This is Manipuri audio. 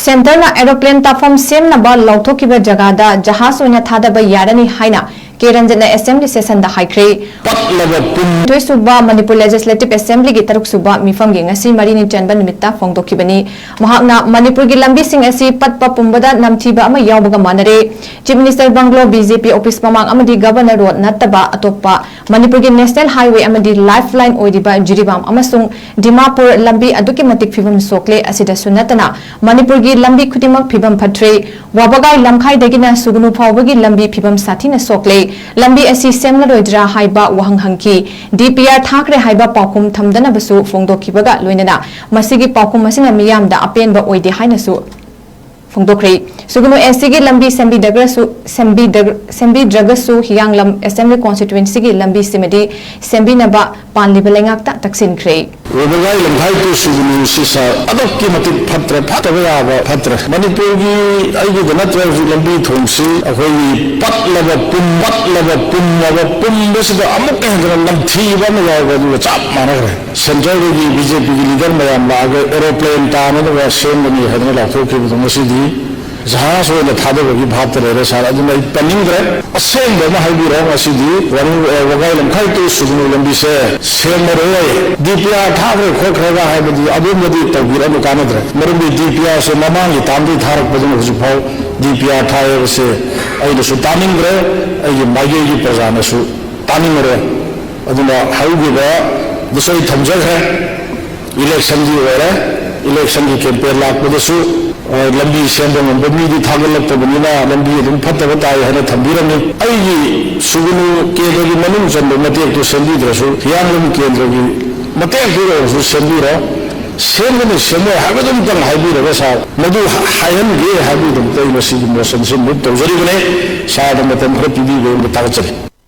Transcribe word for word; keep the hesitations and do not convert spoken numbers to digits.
ꯁꯦꯟꯇꯔꯅ ꯑꯦꯔꯣꯄ꯭ꯂꯦꯟ ꯇꯥꯐꯝ ꯁꯦꯝꯅꯕ ꯂꯥꯎꯊꯣꯛꯈꯤꯕ ꯖꯒꯥꯗ ꯖꯍꯥꯖ ꯑꯣꯏꯅ ꯊꯥꯗꯕ ꯌꯥꯔꯅꯤ ꯍꯥꯏꯅ ꯀꯦ ꯔꯟꯖꯤꯠꯅ ꯑꯁꯦꯝꯕ꯭ꯂꯤ ꯁꯦꯁꯟꯗ ꯍꯥꯏꯈ꯭ꯔꯦ꯫ ꯄꯠꯂꯕ ꯄꯨꯝ- ꯊꯣꯏꯁꯨꯕ ꯃꯅꯤꯄꯨꯔ ꯂꯦꯖꯤꯁꯂꯦꯇꯤꯚ ꯑꯦꯁꯦꯝꯕ꯭ꯂꯤꯒꯤ ꯇꯔꯨꯛ ꯁꯨꯕ ꯃꯤꯐꯝꯒꯤ ꯉꯁꯤ ꯃꯔꯤꯅꯤ ꯆꯟꯕ ꯅꯨꯃꯤꯠꯇ ꯐꯣꯡꯗꯣꯛꯈꯤꯕꯅꯤ꯫ ꯃꯍꯥꯛꯅ ꯃꯅꯤꯄꯨꯔꯒꯤ ꯂꯝꯕꯤꯁꯤꯡ ꯑꯁꯤ ꯄꯠꯄ ꯄꯨꯝꯕꯗ ꯅꯝꯊꯤꯕ ꯑꯃ ꯌꯥꯎꯕꯒ ꯃꯥꯟꯅꯔꯦ꯫ Chief minister bungalow, B J P office ꯃꯃꯥꯡ ꯑꯃꯗꯤ ꯒꯕꯔꯅꯔ ꯔꯣꯗ ꯅꯠꯇꯕ ꯑꯇꯣꯞꯄ ꯃꯅꯤꯄꯨꯔꯒꯤ ꯅꯦꯁꯅꯦꯜ ꯍꯥꯏꯋꯦ ꯑꯃꯗꯤ ꯂꯥꯏꯐ ꯂꯥꯏꯟ ꯑꯣꯏꯔꯤꯕ ꯖꯤꯔꯤꯕꯥꯝ ꯑꯃꯁꯨꯡ ꯗꯤꯃꯥꯄꯨꯔ ꯂꯝꯕꯤ ꯑꯗꯨꯛꯀꯤ ꯃꯇꯤꯛ ꯐꯤꯕꯝ ꯁꯣꯛꯂꯦ꯫ ꯑꯁꯤꯗꯁꯨ ꯅꯠꯇꯅ ꯃꯅꯤꯄꯨꯔꯒꯤ ꯂꯝꯕꯤ ꯈꯨꯗꯤꯡꯃꯛ ꯐꯤꯕꯝ ꯐꯠꯇ꯭ꯔꯦ꯫ ꯋꯥꯕꯒꯥꯏ ꯂꯝꯈꯥꯏꯗꯒꯤꯅ ꯁꯨꯒꯅꯨ ꯐꯥꯎꯕꯒꯤ ꯂꯝꯕꯤ ꯐꯤꯕꯝ ꯁꯥꯊꯤꯅ ꯁꯣꯛꯂꯦ꯫ ꯂꯝꯕꯤ ꯑꯁꯤ ꯁꯦꯝꯂꯔꯣꯏꯗ꯭ꯔꯥ ꯍꯥꯏꯕ ꯋꯥꯍꯪ ꯍꯪꯈꯤ꯫ ꯗꯤ ꯄꯤ ꯑꯥꯔ ꯊꯥꯈ꯭ꯔꯦ ꯍꯥꯏꯕ ꯄꯥꯎꯈꯨꯝ ꯊꯝꯗꯅꯕꯁꯨ ꯐꯣꯡꯗꯣꯛꯈꯤꯕꯒ ꯂꯣꯏꯅꯅ ꯃꯁꯤꯒꯤ ꯄꯥꯎꯈꯨꯝ ꯑꯁꯤꯅ ꯃꯤꯌꯥꯝꯗ ꯑꯄꯦꯟꯕ ꯑꯣꯏꯗꯦ ꯍꯥꯏꯅꯁꯨ ꯐꯣꯡꯗꯣꯛꯈ꯭ꯔꯦ꯫ ꯁꯨꯒꯅꯨ ꯑꯦꯁ ꯁꯤꯒꯤ ꯂꯝꯕꯤ ꯁꯦꯝꯕꯤꯗ꯭ꯔꯒꯁꯨ, ꯁꯦꯝꯕꯤꯗ꯭ꯔ-, ꯁꯦꯝꯕꯤꯗ꯭ꯔꯒꯁꯨ ꯍꯤꯌꯥꯡꯂꯝ ꯑꯦꯁꯦꯝꯕ꯭ꯂꯤ ꯀꯣꯟꯁꯇꯤꯇ꯭ꯋꯦꯟꯁꯤꯒꯤ ꯂꯝꯕꯤ ꯁꯤꯃꯗꯤ ꯁꯦꯝꯕꯤꯅꯕ ꯄꯥꯟꯂꯤꯕ ꯂꯩꯉꯥꯛꯇ ꯇꯛꯁꯤꯟꯈ꯭ꯔꯦ꯫ ꯋꯥꯕꯒꯥꯏ ꯂꯝꯈꯥꯏ to ꯁꯨꯒꯅꯨ ꯁꯤ ꯁꯥꯔ ꯑꯗꯨꯛꯀꯤ ꯃꯇꯤꯛ ꯐꯠꯇ꯭ꯔꯦ, ꯐꯠꯇꯕ ꯌꯥꯕ ꯐꯠꯇ꯭ꯔꯦ꯫ ꯃꯅꯤꯄꯨꯔꯒꯤ ꯑꯩꯒꯤꯗ ꯅꯠꯇ꯭ꯔꯦ ꯍꯧꯖꯤꯛ ꯂꯝꯕꯤ ꯊꯣꯡꯁꯤ ꯑꯩꯈꯣꯏꯒꯤ ꯄꯠꯂꯕ ꯄꯨꯝ-, ꯄꯠꯂꯕ ꯄꯨꯝꯂꯕ ꯄꯨꯝꯕꯁꯤꯗ ꯑꯃꯨꯛꯀ ꯍꯦꯟꯅ ꯅꯝꯊꯤꯕ ꯑꯃ ꯌꯥꯎꯕ ꯑꯗꯨꯒ ꯆꯞ ꯃꯥꯟꯅꯈ꯭ꯔꯦ꯫ ꯁꯦꯟꯇ꯭ꯔꯦꯜꯗꯒꯤ ꯕꯤ ꯖꯦ ꯄꯤꯒꯤ ꯂꯤꯗꯔ ꯃꯌꯥꯝ ꯂꯥꯛꯑꯒ ꯑꯦꯔꯣꯄ꯭ꯂꯦꯟ ꯇꯥꯅꯅꯕ ꯁꯦꯝꯒꯅꯤ ꯍꯥꯏꯗꯅ ꯂꯥꯎꯊꯣꯛꯈꯤꯕꯗꯣ ꯉꯁꯤꯗꯤ ꯖꯍꯥꯖ ꯑꯣꯏꯅ ꯊꯥꯗꯕꯒꯤ ꯚꯥꯞꯇ ꯂꯩꯔꯦ ꯁꯥꯔ꯫ ꯑꯗꯨꯅ ꯑꯩ ꯄꯟꯅꯤꯡꯗ꯭ꯔꯦ꯫ ꯑꯁꯦꯡꯕ ꯑꯃ ꯍꯥꯏꯕꯤꯔꯣ, ꯉꯁꯤꯗꯤ ꯋꯥꯅꯨ-, ꯑ, ꯋꯥꯒꯥꯏ ꯂꯝꯈꯥꯏ to ꯁꯨꯒꯅꯨ ꯂꯝꯕꯤꯁꯦ ꯁꯦꯝꯃꯔꯣꯏ꯫ ꯗꯤ ꯄꯤ ꯑꯥꯔ ꯊꯥꯈ꯭ꯔꯦ ꯈꯣꯠꯈ꯭ꯔꯦꯒ ꯍꯥꯏꯕꯗꯤ ꯑꯗꯨꯝꯕꯗꯤ ꯇꯧꯕꯤꯔꯅꯨ, ꯀꯥꯟꯅꯗ꯭ꯔꯦ꯫ ꯃꯔꯝꯗꯤ ꯗꯤ ꯄꯤ ꯑꯥꯔꯁꯦ ꯃꯃꯥꯡꯒꯤ ꯇꯥꯝꯗꯒꯤ ꯊꯥꯔꯛꯄꯗꯨꯅ ꯍꯧꯖꯤꯛꯐꯥꯎ ꯗꯤ ꯄꯤ ꯑꯥꯔ ꯊꯥꯏ ꯍꯥꯏꯕꯁꯦ ꯑꯩꯅꯁꯨ ꯇꯥꯅꯤꯡꯗ꯭ꯔꯦ, ꯑꯩꯒꯤ ꯃꯥꯏꯀꯩꯒꯤ ꯄ꯭ꯔꯖꯥꯅꯁꯨ ꯇꯥꯅꯤꯡꯉꯔꯣꯏ꯫ ꯑꯗꯨꯅ ꯍꯧꯈꯤꯕꯗꯁꯨ ꯑꯩ ꯊꯝꯖꯈ꯭ꯔꯦ, ꯏꯂꯦꯛꯁꯟꯒꯤ ꯑꯣꯏꯔꯦ, ꯏꯂꯦꯛꯁꯟꯒꯤ ꯀꯦꯝꯄꯦꯟ ꯂꯥꯛꯄꯗꯁꯨ, ꯑ, ꯂꯝꯕꯤ ꯁꯦꯝꯕ ꯉꯝꯕ ꯃꯤꯗꯤ ꯊꯥꯒꯠꯂꯛꯇꯕꯅꯤꯅ ꯂꯝꯕꯤ ꯑꯗꯨꯝ ꯐꯠꯇꯕ ꯇꯥꯏ ꯍꯥꯏꯅ ꯊꯝꯕꯤꯔꯝꯃꯤ꯫ ꯑꯩꯒꯤ ꯁꯨꯒꯅꯨ ꯀꯦꯟꯗ꯭ꯔꯒꯤ ꯃꯅꯨꯡ ꯆꯟꯕ ꯃꯇꯦꯛꯇꯨ ꯁꯦꯝꯕꯤꯗ꯭ꯔꯁꯨ ꯍꯤꯌꯥꯡꯂꯝ ꯀꯦꯟꯗ꯭ꯔꯒꯤ ꯃꯇꯦꯛꯇꯨ ꯑꯣꯏꯔꯁꯨ ꯁꯦꯝꯕꯤꯔꯣ꯫ ꯁꯦꯝꯒꯅꯤ ꯁꯦꯝꯃꯣꯏ ꯍꯥꯏꯕꯗꯨꯝꯇꯪ ꯍꯥꯏꯕꯤꯔꯒ ꯁꯥꯔ, ꯃꯗꯨ ꯍꯥꯏꯍꯟꯒꯦ ꯍꯥꯏꯕꯒꯤꯗꯃꯛꯇ ꯑꯩ ꯉꯁꯤꯒꯤ ꯃꯣꯁꯟꯁꯤ ꯃꯨꯚ ꯇꯧꯖꯔꯤꯕꯅꯤ꯫ ꯁꯥꯔꯗ ꯃꯇꯝ ꯈꯔ ꯄꯤꯕꯤꯕꯒꯤꯗꯃꯛ ꯊꯥꯒꯠꯆꯔꯤ꯫